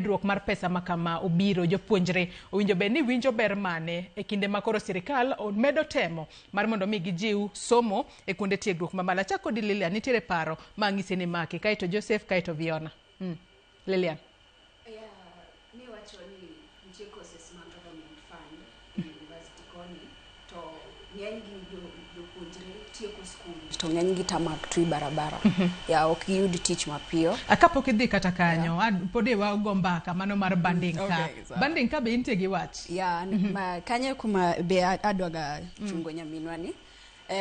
Medruok mar pesa ma kama obiro, jopuonjre owinjo bed ni winjo ber mane e kinde ma koro sirikal medo temo mar mondo mi gijiw somo e kuonde tiegruok mamalo. Achak kodi Lilian, nitiere paro ma ang'isi ni maki, kaeto Joseph, kaeto Viona. Lilian. Yeah, niwacho ni nitie courses ma government fund e university koni to ng'eny gi jopuonjre tieko school to ng'eny gi tamak tu e barabara ya ok giyud tich mapiyo. Kapok idhi kata kanyo, pod e wago mbaka mano mar banding ka. Okay, sawa. Banding ka be intie gi wach? Ya, ma, kanyo kuma be adwaga chungo nyaminwa ni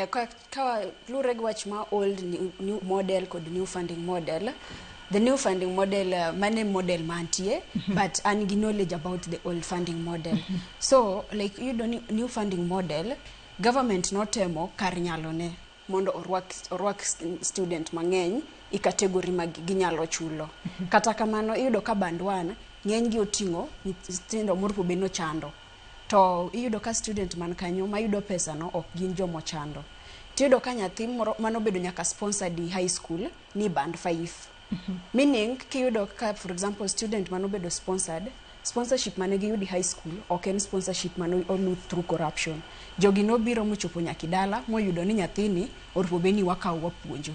ka luwore gi wach ma old new model kod new funding model. The new funding model, mane model mantie, but an gi knowledge about the old funding model. So like iyudo ni new funding model, government notemo kar nyalone mondo orwak student mang'eny i category ma ginyalo chulo. Kata kamano iyudo ka band 1 ng'eny gi oting'o nyithindo moro bed nochando, to iyudo ka student man kanyo mayudo pesa no ok gin jomochando. Tiyudo ka nyathi moro manobedo nyaka sponsored i high school ni band 5, meaning kiyudo ka, for example, student manobedo sponsored, sponsorship mane giyudo i high school ok en sponsorship mane oluth through corruption. Jogi nobiro mochopo nyaka i dala moyudo ni nyathini orupo bed ni wakawo wapuonjo,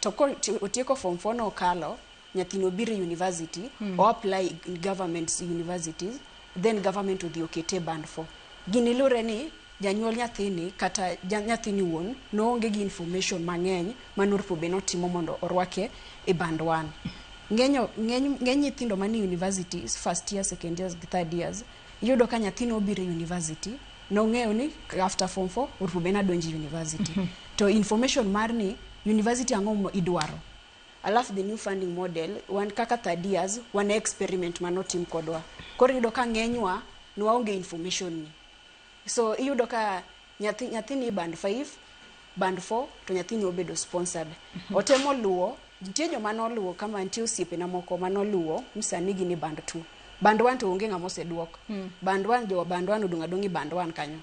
to otieko form 4 nokalo, nyathino obiro e university, o apply in government universities, then government odhi okete band 4. Gini lure ni janyuol nyathini kata nyathini wuon noonge gi information mang'eny manorupo bed notimo mondo orwake e band 1. Ng'eny nyithindo manie universities, first year, second years gi third years, iyudo ka nyathino obiro e university nong'eyo ni after form 4 orupo bed nadonjo e university, to information mar ni university ang'o ma idwaro. Alafu the new funding model, wan kaka third years wan e experiment manotim kodwa, koro iyudo ka ng'enywa nwaonge information ni. So iyudo ka nyathi ni band 5, band 4, to nyathini obedo sponsored, otemo luwo. Nitie joma noluwo kama, nitie osiepena moko manoluwo msani gin e band 2, band 1 to onge ng'ama oseduok. Band 1, jo band 1 odong' adong' e band 1 kanyo.